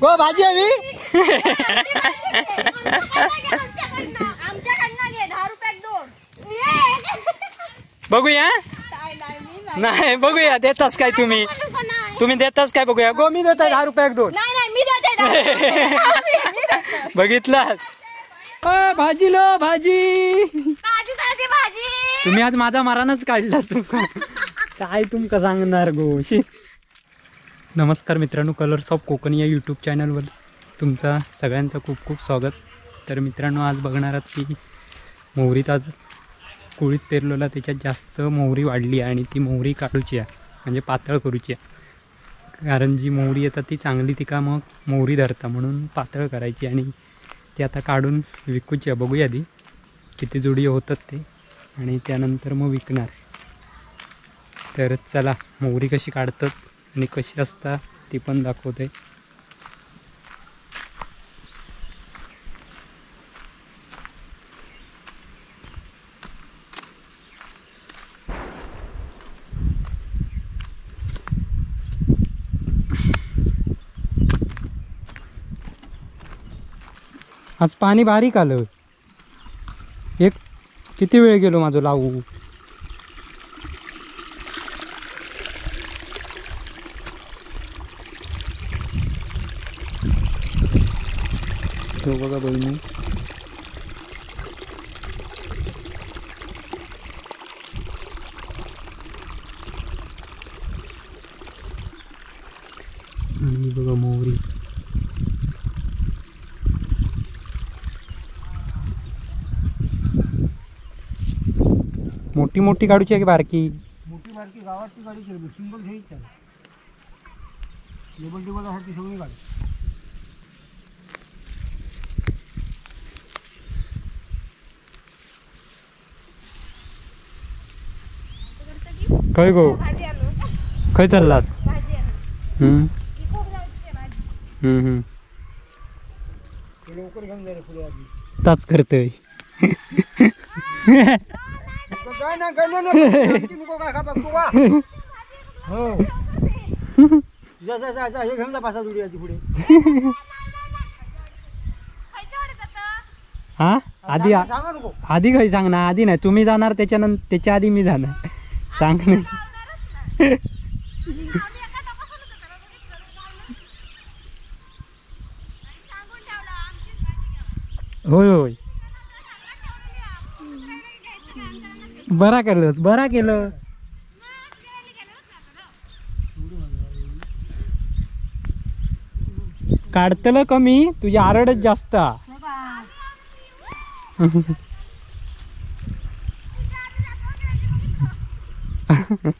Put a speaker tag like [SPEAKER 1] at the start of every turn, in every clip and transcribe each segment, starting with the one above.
[SPEAKER 1] गो भाजी हवी. बघूया नाही बघूया देतास काय तुम्ही, तुम्ही देतास काय बघूया. गो मी देतो 10 रुपयाक 2. बघितलास भाजी लो भाजी तुम्ही आज माझा मारानच काढलास तुमका काय तुमका सांगणार गोशी. नमस्कार मित्रांनो, कलर्स ऑफ कोकण या यूट्यूब चॅनलवर तुमचा सगळ्यांचं खूप खूप स्वागत. तर मित्रांनो आज बघणार आहात की मोहरीत आज कुळीत पेरलेला त्याच्यात जास्त मोहरी वाढली आणि ती मोहरी काढूची आहे, म्हणजे पातळ करूची आहे. कारण जी मोहरी येतात ती चांगली तिका मग मोहरी धरता, म्हणून पातळ करायची आणि ती आता काढून विकूची आहे. बघूया आधी किती जोडी होतात ते आणि त्यानंतर मग विकणार. तर चला मोहरी कशी काढतात आणि कशी असतात ती पण दाखवते. आज पाणी बारीक आलं, एक किती वेळ गेलो माझं लावू. तो बघा बहिणी, आणि बघा मोहरी. मोठी मोठी काढूची आहे की बारकी?
[SPEAKER 2] मोठी बारकी गावातली काढूची, सिंगल घ्यायची डबल डबल साठी सगळी काढ.
[SPEAKER 1] खय गो खय चाललास?
[SPEAKER 2] लवकर घेऊन जा रे पुढे आधी.
[SPEAKER 1] ताच करतोय.
[SPEAKER 2] काय ना काय नको काय खा तू वा. हो जा जा जा जा, हे घेऊन जा 5-6 जोडी आधी पुढे.
[SPEAKER 1] हा आधी आधी काही सांग ना, आधी नाही तुम्ही जाणार त्याच्यानंतर त्याच्या आधी मी जाणार. सांग नाही. होय होय बरा केलं, बरा केलं. काढतलं कमी तुझी आरडच जास्त.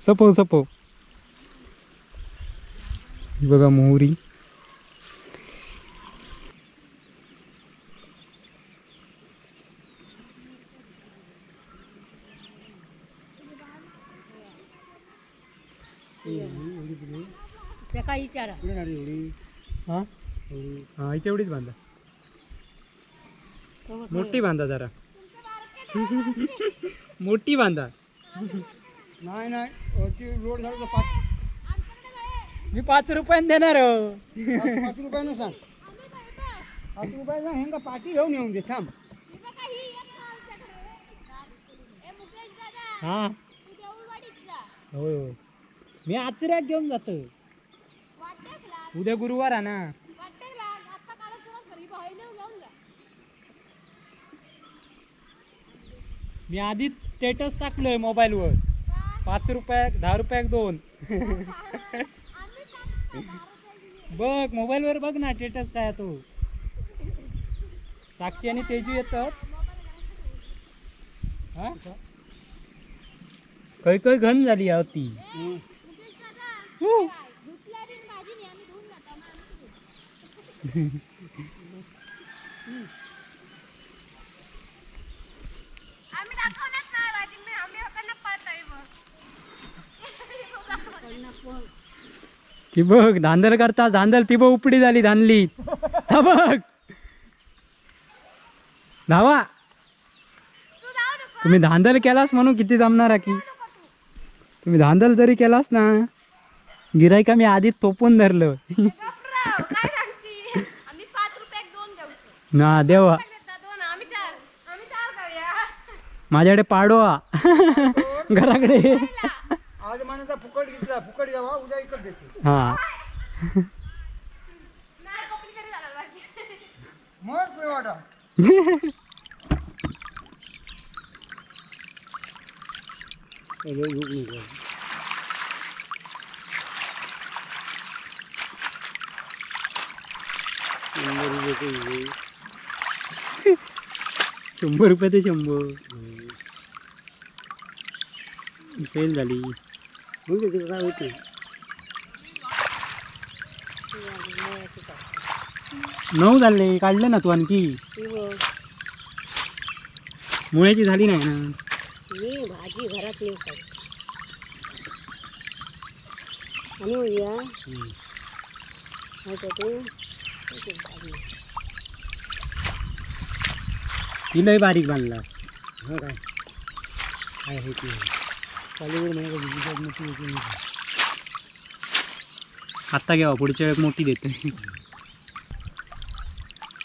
[SPEAKER 1] सपव सपव. बघा मोहरी. हा हा इथे एवढीच बांधा, मोठी बांधा जरा. मोठी बांधा.
[SPEAKER 2] नाही नाही लोड झालं तर 5
[SPEAKER 1] मी 5 रुपयाने देणार.
[SPEAKER 2] 5 रुपयानं सांग, 5 रुपयानं हेंगा पाठी घेऊन येऊन दे थांब.
[SPEAKER 1] हा होय होय मी आचऱ्यात घेऊन जातो. उद्या गुरुवार आहे ना. मी आधी स्टेटस टाकलोय मोबाईलवर, 5 रुपयाक 10 रुपयाक 2. बघ मोबाईलवर बघ ना स्टेटस काय तो. साक्षी आणि तेजू येतात. हा काही काही घन झाली होती. ती बघ धांदल करता धांदल, ती बघ उपडी झाली धानली. बघ धावा तुम्ही धांदल केलास म्हणून किती जमणार की. तुम्ही धांदल जरी केलास ना गिरायका मी आधी तोपून धरलं. ना देवा माझ्याकडे पाडो हा घराकडे.
[SPEAKER 2] आज मानाचा फुकट घेतला, फुकट घ्यावा उद्या इकडे देते.
[SPEAKER 1] हा
[SPEAKER 2] मग वाटा.
[SPEAKER 1] शंभर रुपये ते 100 सेल झाली.
[SPEAKER 2] काय होते
[SPEAKER 1] 9 झाले काढले ना तू आणखी. मुळ्याची झाली नाही ना.
[SPEAKER 3] मी भाजी घरात नाही.
[SPEAKER 1] ती लय बारीक बांधला.
[SPEAKER 2] हो काय काय होत नाही.
[SPEAKER 1] आता घ्यावा पुढच्या वेळेस मोठी देते.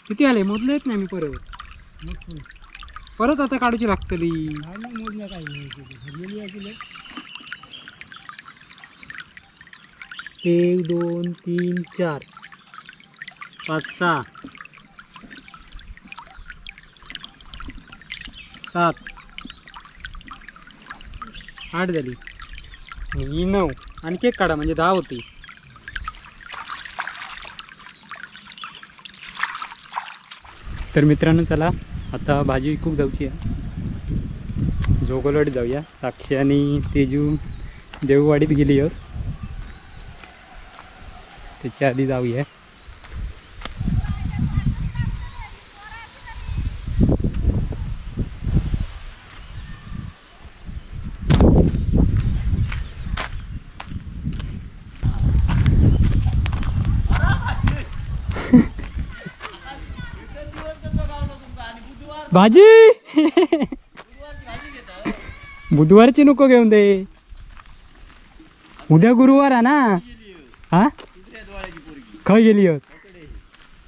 [SPEAKER 1] किती आले मोजले येत नाही मी परत. परत आता काढूची लागतली.
[SPEAKER 2] मोजण्या काय भरलेली.
[SPEAKER 1] 1 2 3 4 5 6 7 8 झाली. 9 आणखी एक काढा म्हणजे 10 होती. तर मित्रांनो चला आता भाजी विकूक जाऊची आहे. जोगलवाडीत जाऊया. साक्षी आणि तेजू देववाडीत गेली आहे, त्याच्या आधी जाऊया. भाजी बुधवारची नको घेऊन दे, उद्या गुरुवार आहे ना. हा खय गेली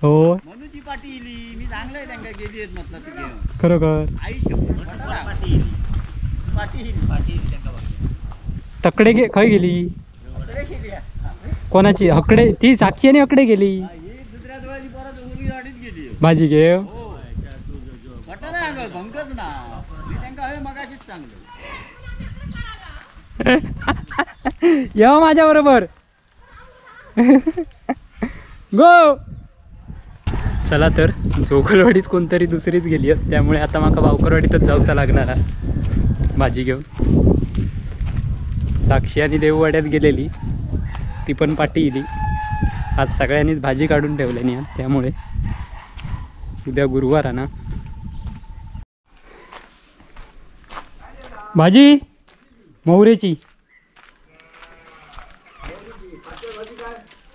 [SPEAKER 1] हो खरोखर तकडे खय गेली कोणाची हकडे ती साक्षी आणि हकडे गेली भाजी घेऊ. या माझ्या बरोबर गो. चला तर जोगलवाडीत कोणतरी दुसरीच गेली आहे, त्यामुळे आता माका भावकरवाडीतच जाऊचा लागणार आहे भाजी घेऊन. साक्षी आणि देववाड्यात गेलेली, ती पण पाठी इली. आज सगळ्यांनीच भाजी काढून ठेवलेली आहे, त्यामुळे उद्या गुरुवार आहे ना. भाजी मोहरेची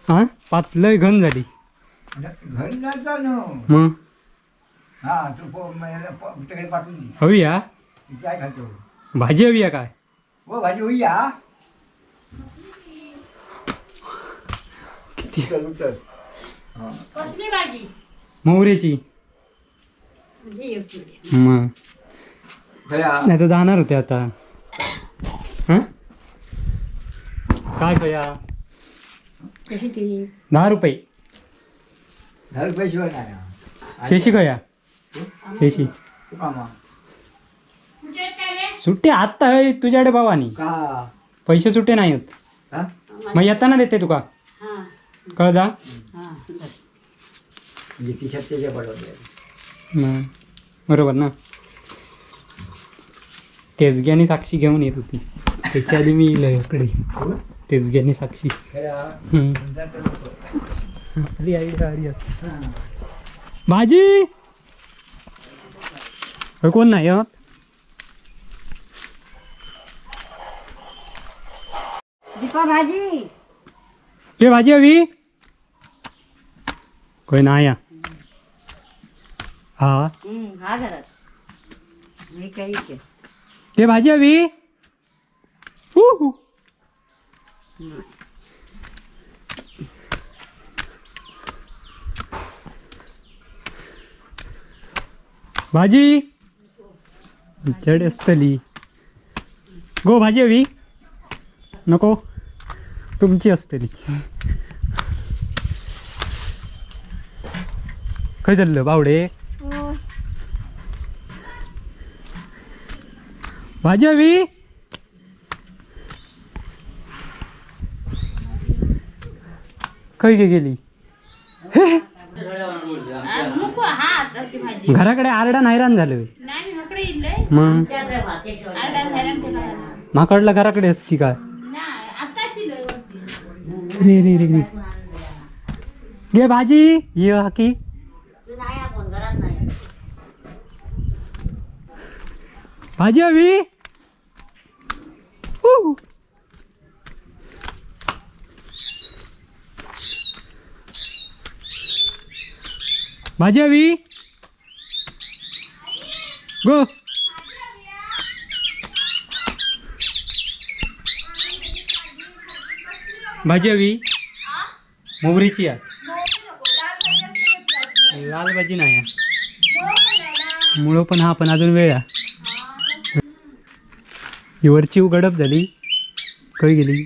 [SPEAKER 1] हा पातळ घन झाली. मग हवी हा भाजी हवी काय
[SPEAKER 2] भाजी होई हा
[SPEAKER 1] किती मोहरेची. मग नाही तर जाणार होते आता. काय खया 10 रुपये.
[SPEAKER 2] 10 रुपये शिवाय नाही.
[SPEAKER 1] शेशी खया शेशी सुट्टी आत्ता हय तुझ्याकडे बाबानी पैसे सुट्टे नाही होत. मग येताना देते तुका कळदा. बरोबर ना. तेजगी आणि साक्षी घेऊन येत होती त्याच्या आधी मी येईल इकडे. तेजगी आणि साक्षी भाजी कोण नाही.
[SPEAKER 3] भाजी
[SPEAKER 1] ते भाजी हवी कोण नाही. हा ते भाजी हवी. भाजी चड असतली गो. भाजी हवी नको, तुमची असतली. खंय चल्लं बावडे? भाजी हवी? खंय गेली? घराकडे आरडा हैराण झालं. मग माकडला घराकडे की काय? रे रे रे घे भाजी. ये हाकी भाजी हवी. भाजी हवी गो. भाजी हवी मोगरीची आहे, लाल भाजी नाही. मुळं पण हा, पण अजून वेळ आहे. वरची गडप झाली, खंय गेली?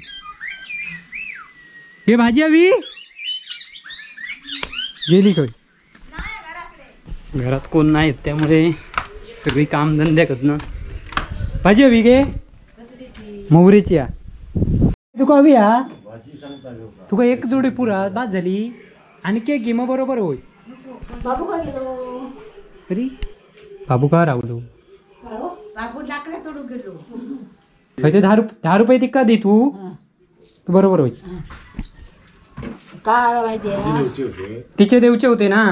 [SPEAKER 1] हे भाजी हवी गेली खंय? घरात कोण नाही त्यामुळे सगळी कामधंद्या करत. भाजी हवी गे मोगरीची आहे. तुका हवी हा? तुका एक जोडी पुरा बाद झाली आणि के घे मग बरोबर होय.
[SPEAKER 3] बाबू का गेलो?
[SPEAKER 1] अरे बाबू का रावलो?
[SPEAKER 3] बाबू लाकडं तोडू गेलो.
[SPEAKER 1] ते 10 रुपये तिका दे तू, तू बरोबर होय.
[SPEAKER 3] काय माहिती
[SPEAKER 1] तिचे देवचे होते ना,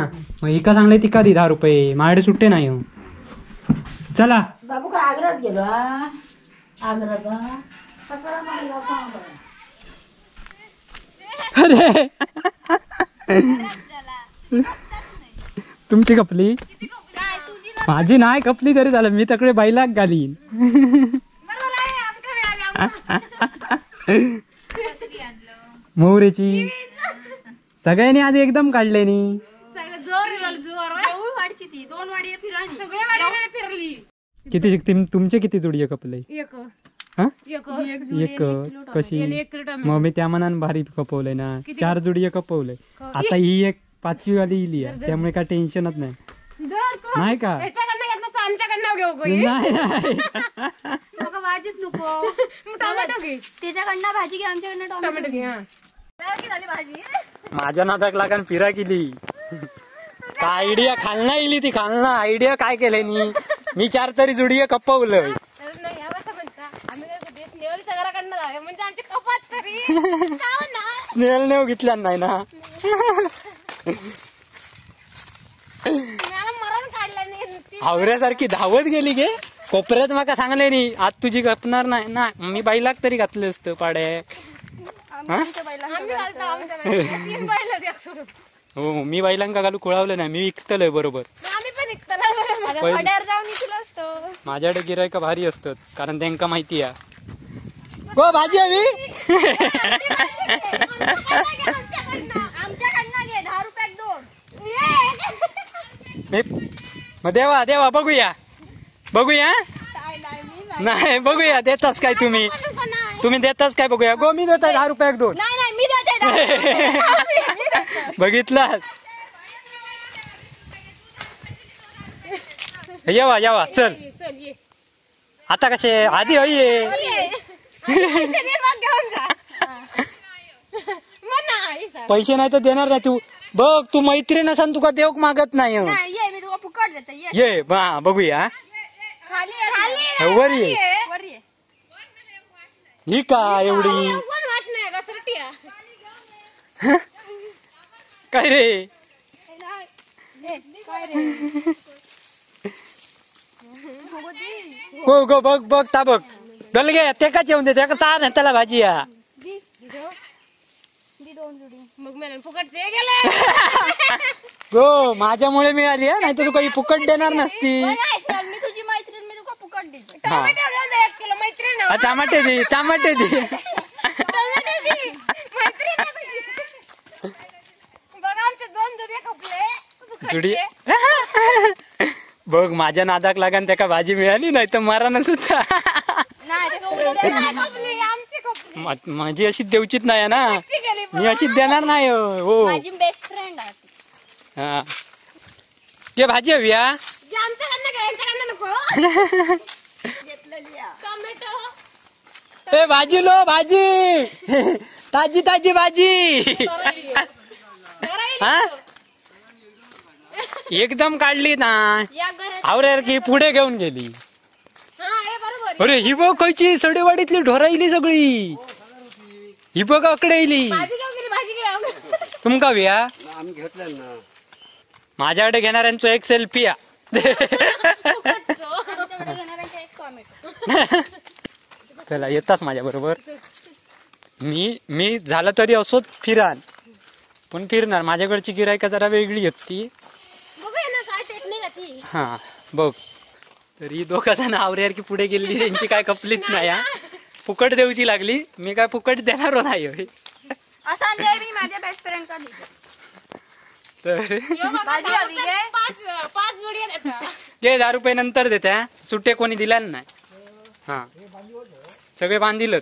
[SPEAKER 1] मग इका सांगले तिका दे 10 रुपये, माझ्याकडे सुट्टे नाही. चला
[SPEAKER 3] बाबू का आग्रात गेलो? आग्रात.
[SPEAKER 1] अरे तुमची कपली? माझी नाही कपली तरी झालं, मी तकडे बैलाक घालीन. मोहरेची सगळ्यांनी आधी एकदम काढले नी. किती तुमचे किती जोडी कपले? एक कशी? मग मी त्या मनान भारी कपवलंय ना, 4 जोडी कपवलंय. आता ही एक 5वी वाली इली आहे, त्यामुळे काय टेन्शनच नाही. नाही का? नाही माझ्या नादाक लागून फिरा केली. काय आयडिया खालना इली ती, खालना आयडिया काय केले नी? मी 4 तरी जोडी कपवलंय. स्नेहल नेव घेतल्या नाही ना. हावऱ्यासारखी धावत गेली गे कोपऱ्यात. माका सांगले नी आज तुझी कपणार नाही ना, मी बैलाक तरी घातलं असतं पाड्या. हो मी बैलांका घालू कुळावलं नाही, मी विकतलंय बरोबर. माझ्याकडे गिरायका भारी असतात कारण त्यांका माहिती आहे. गो भाजी हवी? मग देवा देवा बघूया बघूया. नाही बघूया देतास काय तुम्ही? तुम्ही देतास काय बघूया. गो मी देता 10 रुपयाक 2. बघितलास? येवा येवा चल. आता कसे आधी हई पैसे नाही तर देणार नाही तू. बघ तू मैत्रीण असान तुका देवक मागत नाही. ये बघूया वर ये. ही का एवढी काय रे? गो गो बघ बघ ता बघ डल गे तेकाच येऊन दे त्याका तार नाही त्याला भाजी या. गो माझ्यामुळे मिळाली नाही तर तू काही फुकट देणार नसती. टमाटे दे टमाटे दे. जुडी बघ माझ्या नादाक लागान त्याका भाजी मिळाली नाही तर मारा ना सुद्धा. माझी अशी देवचीच नाही ना, मी अशी देणार नाही. हो
[SPEAKER 4] माझी बेस्ट फ्रेंड आहे.
[SPEAKER 1] हा ते भाजी हवी हा. ए भाजी लो भाजी, ताजी ताजी भाजी. हा एकदम काढली ना आवरे की पुढे घेऊन गेली. अरे ही बघ खयची सडेवाडीतली ढोरा इली सगळी. ही बघ आकडे इली. तुमका हवी? माझ्याकडे घेणाऱ्यांचो एक सेल्फी. चला येताच माझ्या बरोबर. मी मी झालं तरी असोच फिरान पण फिरणार. माझ्याकडची गिरायका जरा वेगळी होती. हा बघ तरी दोघा जण आवऱ्यार की पुढे गेली त्यांची काय कपलीत नाही. हा फुकट देऊची लागली. मी काय फुकट देणार नाही. तर ते 10 रुपये नंतर देते. सुट्टे कोणी दिला नाही. हा सगळे बांधिल.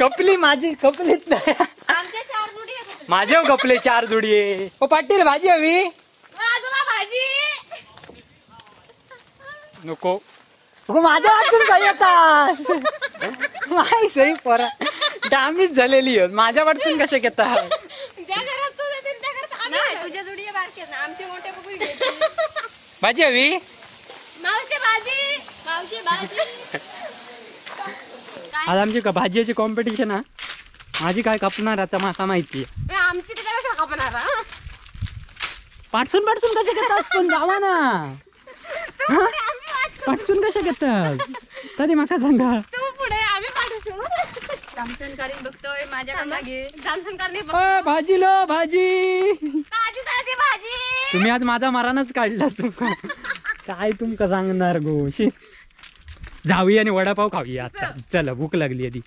[SPEAKER 1] कपली माझी कपलीत नाही. माझे कपले 4 जुडी. ओ पाटील भाजी हवी? नको माझ्या वाचून काय येतास माय सही पोरा डामीच झालेली. माझ्या वाटून कसे घेता? भाजी हवी? आज आमची भाजीची कॉम्पिटिशन हा. माझी काय कापणार आता माका माहिती.
[SPEAKER 4] आमची कापणार
[SPEAKER 1] पाटसून पाटसून कसे घेतात पण जावा ना. पाटसून कसे घेतात तरी माका सांगा. भाजी लो भाजी, तुम्ही आज माझा मारानच काढलास. तुमका काय तुमका सांगणार गोशी. जाऊया आणि वडापाव खाऊया आता. चला भूक लागली आधी.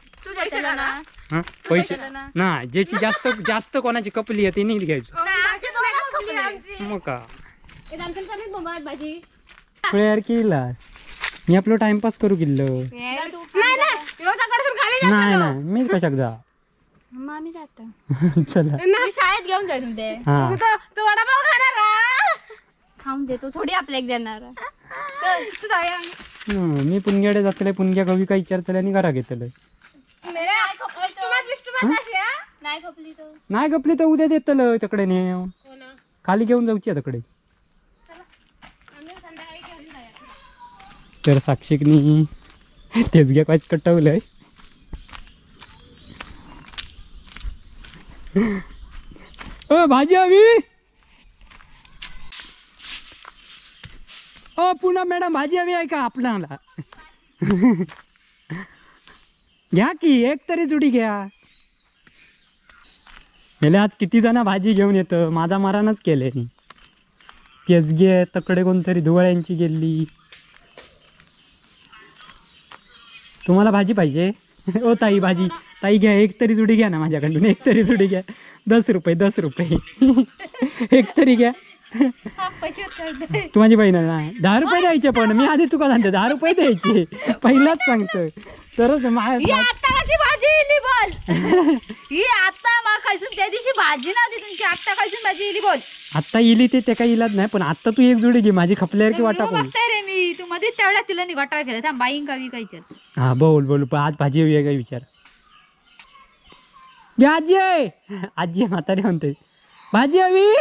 [SPEAKER 1] पैसे ना ज्याची जास्त जास्त कोणाची कपली आहे ती नाही घ्यायची. मग का केला मी आपलं टाइमपास करू किल्लो. नाही नाही मी कशाक जा. चला
[SPEAKER 4] शाळेत घेऊन जाईल. वडापाव खाणार खाऊन देतो थोडी आपल्या एक देणार.
[SPEAKER 1] मी पुणग्याडे जातले पुणग्या कवी काय विचारतले आणि घरा घेतले. नाही खपली तर उद्या देतलं तकडे नेव खाली घेऊन जाऊची तकडे. तर साक्षीकनी तेच घ्या काहीच कटवलंय. अ भाजी हवी? अ पुन्हा मॅडम भाजी हवी आहे का आपल्याला? घ्या की एक तरी जुडी घ्या. मेले आज किती जण भाजी घेऊन येतं. माझा मारानच केले. तेच घे तकडे कोणतरी धुवाळ्यांची गेली. तुम्हाला भाजी पाहिजे? ओ ताई भाजी ताई घ्या एक तरी जुडी घ्या ना माझ्याकडून. एक तरी जुडी घ्या. 10 रुपये 10 रुपये एक तरी घ्या. तू माझी बहीण ना. 10 रुपये द्यायचे पण मी आधी तुका सांगते 10 रुपये द्यायचे पहिलाच सांगतो. तरच
[SPEAKER 4] भाजी इली बोल. ही आता त्या दिवशी भाजी नव्हती तुमची. आता खायची भाजी इली बोल.
[SPEAKER 1] आता इली ते काय इलाज नाही पण आता तू एक जुडी घे माझी खपल्यावर की वाटा
[SPEAKER 4] बघताय रे मी. तू मध्ये तेवढ्या तिला घोटाळा केला. थांब बाईंग का विकायचं.
[SPEAKER 1] हा बोल बोल. आज भाजी हवी काय विचार. घ्या आजी आहे. आजी म्हातारी म्हणते भाजी हवी.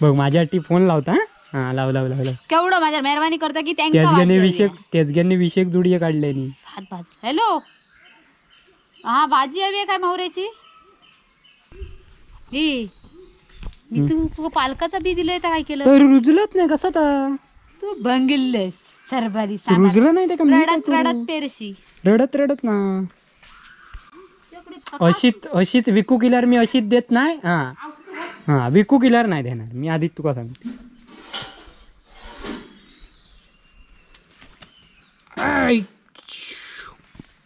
[SPEAKER 1] बघ माझ्यासाठी फोन लावता. हा लाव लाव लाव लाव.
[SPEAKER 4] केवढं माझ्या मेहरबानी करता की
[SPEAKER 1] तेजग्यांनी विषेक जुडी काढले.
[SPEAKER 4] हॅलो हा भाजी हवी आहे काय मोहऱ्याची? ही मी तू पालकाचा बी दिलंय तर काय केलं?
[SPEAKER 1] तर रुजलत नाही कसं तर
[SPEAKER 4] तू बंगिल्लेस सरबारी
[SPEAKER 1] रुजलं नाही ते का?
[SPEAKER 4] रडत रडत पेरशी
[SPEAKER 1] रडत रडत ना. अशीच अशीच विकू केल्यावर मी अशीच देत नाही. हा हा विकू केल्यावर नाही देणार मी आधीच तुका सांगते.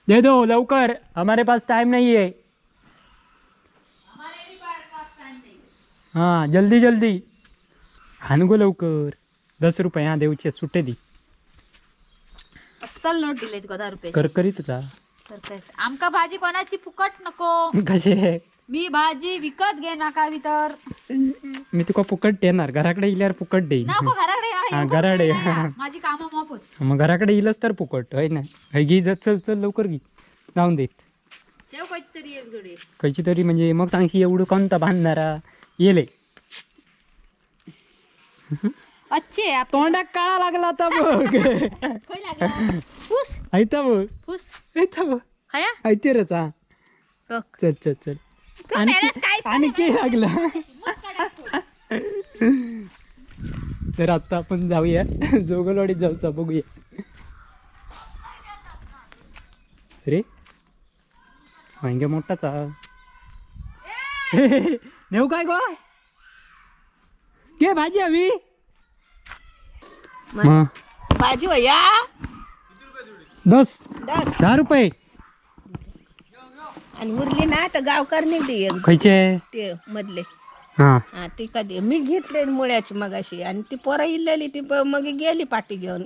[SPEAKER 1] दे दो लवकर, हमारे पास टाइम नहीं है. हा जल्दी जल्दी हान गो लवकर. 10 रुपये हा देऊचे सुटे दी.
[SPEAKER 4] अस्सल नोट दिले तुका 10 रुपये.
[SPEAKER 1] करकरीत जा.
[SPEAKER 4] आमका भाजी कोणाची फुकट नको.
[SPEAKER 1] कशे
[SPEAKER 4] मी भाजी विकत घे नका तर
[SPEAKER 1] मी तुका फुकट देणार. घराकडे इल्यावर फुकट देईन.
[SPEAKER 4] नको घराकडे.
[SPEAKER 1] घराकडे
[SPEAKER 4] माझी कामं माफ होत.
[SPEAKER 1] मग घराकडे इलच तर फुकट होय ना. घे चल चल लवकर घे जाऊन देत.
[SPEAKER 4] ठेव खयची तरी एक जोडी.
[SPEAKER 1] खयची तरी म्हणजे मग सांगशी एवढं कोणता बांधणारा येले.
[SPEAKER 4] अच्छे
[SPEAKER 1] तोंडाक काळा लागला आता बघ.
[SPEAKER 4] खय लागला? फुस
[SPEAKER 1] ऐता बघ.
[SPEAKER 4] फुस
[SPEAKER 1] ऐता बघ.
[SPEAKER 4] हया
[SPEAKER 1] ऐते रच. हा चल चल चल. आणखी लागला. तर आता आपण जाऊया जोगलवाडीत जाऊचा बघूया. अरे वांगे मोठाच नेऊ काय गो घे भाजी हवी.
[SPEAKER 3] भाजी भैया
[SPEAKER 1] 10 रुपये.
[SPEAKER 3] आणि उरली ना तर गावकर दे
[SPEAKER 1] खयचे
[SPEAKER 3] ते मधले. हा ती कधी मी घेतले मुळ्याची मगाशी आणि ती पोरा इल्लेली ती मग गेली पाठी घेऊन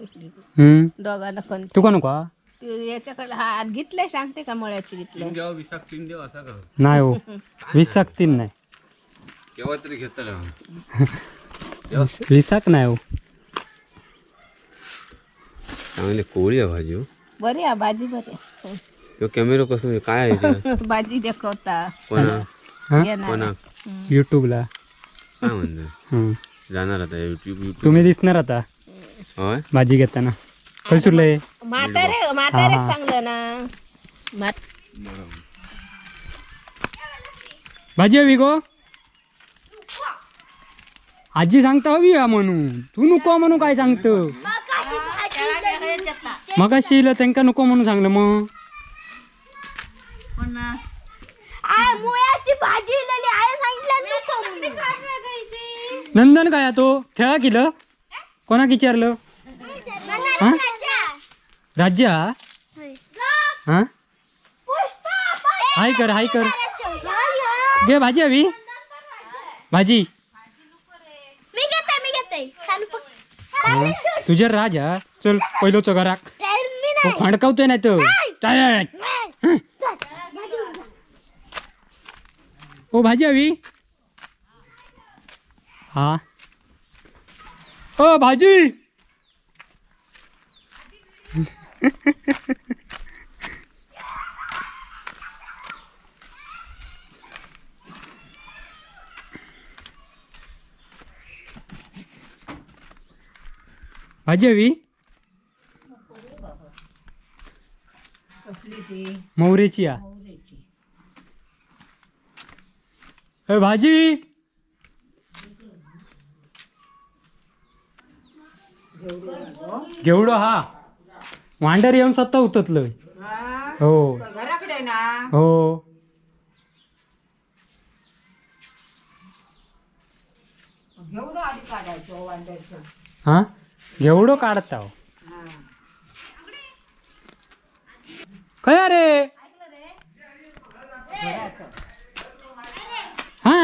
[SPEAKER 3] दोघांना. पण
[SPEAKER 1] तुका नको
[SPEAKER 3] याच्याकडे हा घेतलंय सांगते का मुळ्याची घेतले
[SPEAKER 1] नाही हो 20 नाही
[SPEAKER 5] केव्हा तरी घेतलं
[SPEAKER 1] 20 नाही हो.
[SPEAKER 5] चांगली कोळी आहे भाजी.
[SPEAKER 3] बरी आहे भाजी बरी.
[SPEAKER 5] तो कॅमेरा कसं काय आहे
[SPEAKER 3] भाजी दाखवता
[SPEAKER 5] कोणा कोणा
[SPEAKER 1] युट्यूबला
[SPEAKER 5] काय म्हणतो जाणार आता युट्यूब
[SPEAKER 1] तुम्ही दिसणार आता
[SPEAKER 5] होय
[SPEAKER 1] भाजी घेताना. कसुले
[SPEAKER 3] म्हातारे म्हातारे सांगलं ना
[SPEAKER 1] भाजी हवी गो. आजी सांगता हवी म्हणून तू नको म्हणून काय सांगत. मग अशी त्यांका नको म्हणून सांगलं मग. नंदन काय तो खेळा केलं कोणाक विचारलं? राज्य हा हाय कर हाय कर घे भाजी हवी भाजी तुझ्या राजा. चल पहिलोच घराक खंडकावतोय नाही तर. ओ भाजी हवी. हा ओ भाजी भाजी हवी. मोहरेची हा भाजी. घेवडो हा वांडर येऊन सत्ता उतरलं. हो
[SPEAKER 3] घराकडे ना.
[SPEAKER 1] हो
[SPEAKER 3] घेवडो आधी काढायचो वांड्याचं.
[SPEAKER 1] हा घेवडो काढता काय रे? हा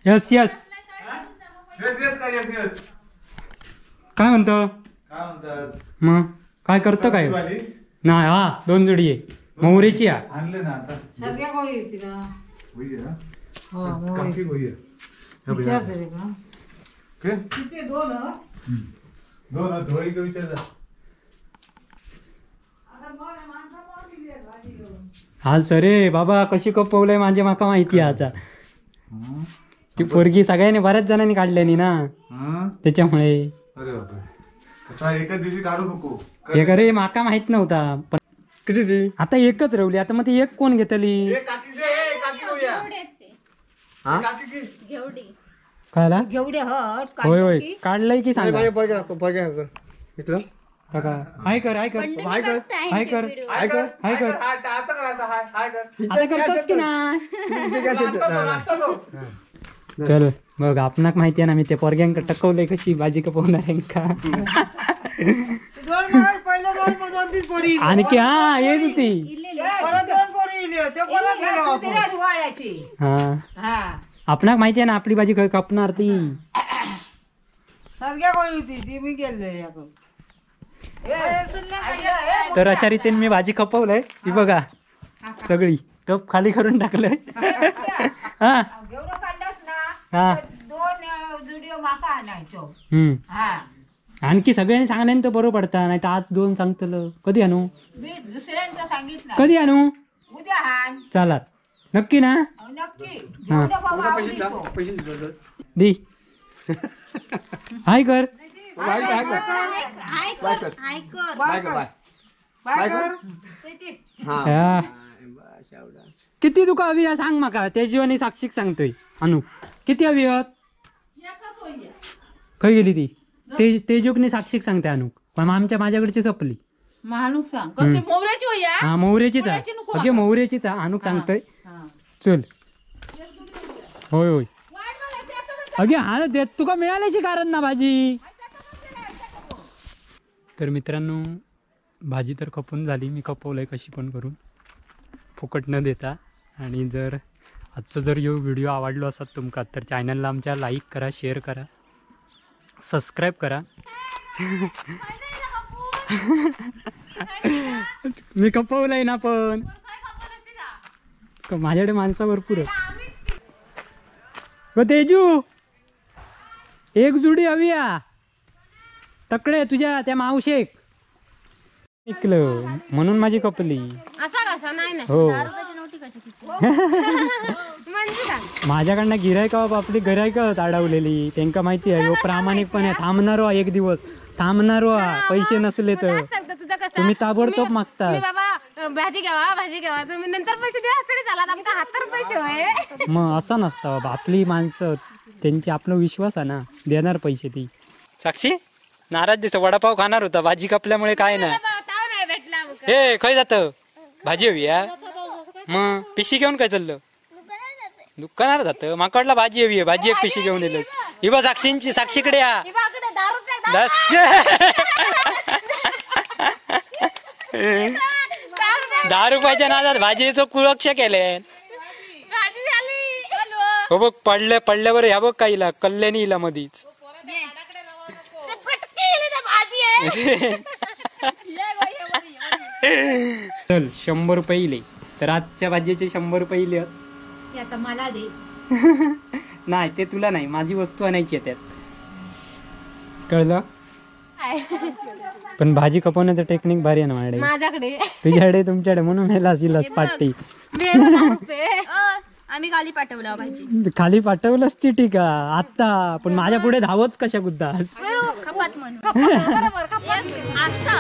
[SPEAKER 1] यस यस काय म्हणतो मग काय करतो काय नाही. हा 2 जोडी आहे मोहरेची. हा
[SPEAKER 6] आणले ना आता
[SPEAKER 3] सगळ्या गोळी होती ना.
[SPEAKER 6] काकी गोळी आहे
[SPEAKER 2] किती दोन
[SPEAKER 6] दोन धुवाई का विचारला.
[SPEAKER 1] हा सरे बाबा कशी कपवलंय माझे माका माहिती आहे आता. ती पोरगी सगळ्यांनी बऱ्याच जणांनी काढल्यानी ना त्याच्यामुळे.
[SPEAKER 6] अरे बापरे कसा एका दिवशी काढू नको.
[SPEAKER 1] हे अरे माका माहित नव्हता. पण किती आता एकच रवली आता मग ती एक कोण घेतली? कळला होय होय काढलंय की सांग. हाय कर हाय कर हाय कर हाय कर हाय कर आता करतोस की नाही? चल बघ आपणाक माहिती आहे ना मी ते पोरग्यांक टकवलंय कशी भाजी कपवणार का. आणखी हा येत होती. हा आपणाक माहिती आहे ना आपली भाजी खंय कापणार ती. तर अशा रीतीने मी भाजी खपवलंय. ही बघा सगळी टप खाली करून टाकलंय. हा हा आणखी सगळ्यांनी सांगल्यान तर बरं पडता, नाही तर आज दोन सांगतलं. कधी आणू? कधी आणू? चला नक्की ना? दी हाय कर. किती तुका हवी सांग माका. तेजू आणि साक्षीक सांगतोय. अनु किती हवी? खंय गेली ती? तेजूक नी साक्षीक सांगते अनुक, पण आमच्या माझ्याकडची सपली. हा मोहरेचीच आहे. अगे मोहरेचीच आहे. अनुक सांगतोय. चल होय होय. अगे हा देत तुका मिळाल्याची कारण ना भाजी. तर मित्रांनो भाजी तर खपून झाली. मी खपवलंय कशी पण करून, फुकट न देता. आणि जर आजचा जर यो व्हिडिओ आवडलो असत तुमका तर चॅनलला आमच्या लाईक करा, शेअर करा, सबस्क्राईब करा. मी खपवलंय ना, पण माझ्याकडे माणसं भरपूर आहेत. तेजू एक जुडी हवी आ तकडे तुझ्या त्या मावशेक ऐकलं म्हणून माझी कपली. हो माझ्याकडनं गिरायका आपली गिरायक अडवलेली. त्यांका माहिती आहे प्रामाणिकपणे थांबणारो एक दिवस थांबणारो पैसे नसले तर तुम्ही ताबडतोब मागता.
[SPEAKER 4] भाजी घ्यावा भाजी घ्यावा तुम्ही नंतर पैसे द्या तरी चालत, आमका हातावर पैसे होय.
[SPEAKER 1] मग असं नसतं बाबा, आपली माणसं त्यांची आपला विश्वास आहे ना, देणार पैसे ती. साक्षी नाराज दिसतो, वडापाव खाणार होता भाजी कापल्यामुळे काय नाही. हे खय जात भाजी हवी या मग पिशी घेऊन काय चाललं दुकानावर जात. माकडला भाजी हवी आहे, भाजी एक पिशी घेऊन येलस. ही बा साक्षींची, साक्षीकडे या. 10 रुपयाच्या नादात भाजीचं कुळक्ष केले. हो बघ पडले पडल्यावर ह्या बघ काहीला कल्ल्यानी इला मधीच. चल 100 रुपये इले. तर आजच्या भाजीचे 100 रुपये इले.
[SPEAKER 4] आता मला दे.
[SPEAKER 1] नाही ते तुला नाही, माझी वस्तू आणायची आहे त्यात, कळलं? पण भाजी खपवण्याचं टेक्निक भारी आहे ना माझ्याकडे.
[SPEAKER 4] माझ्याकडे
[SPEAKER 1] तुझ्याकडे तुमच्याकडे म्हणून ह्याला इलास पाटी.
[SPEAKER 4] आम्ही खाली पाठवलं भाजी,
[SPEAKER 1] खाली पाठवलंच ती ठीक आहे आता, पण माझ्या पुढे धावच कशा गुद्दास
[SPEAKER 4] खपात म्हणून. आशा.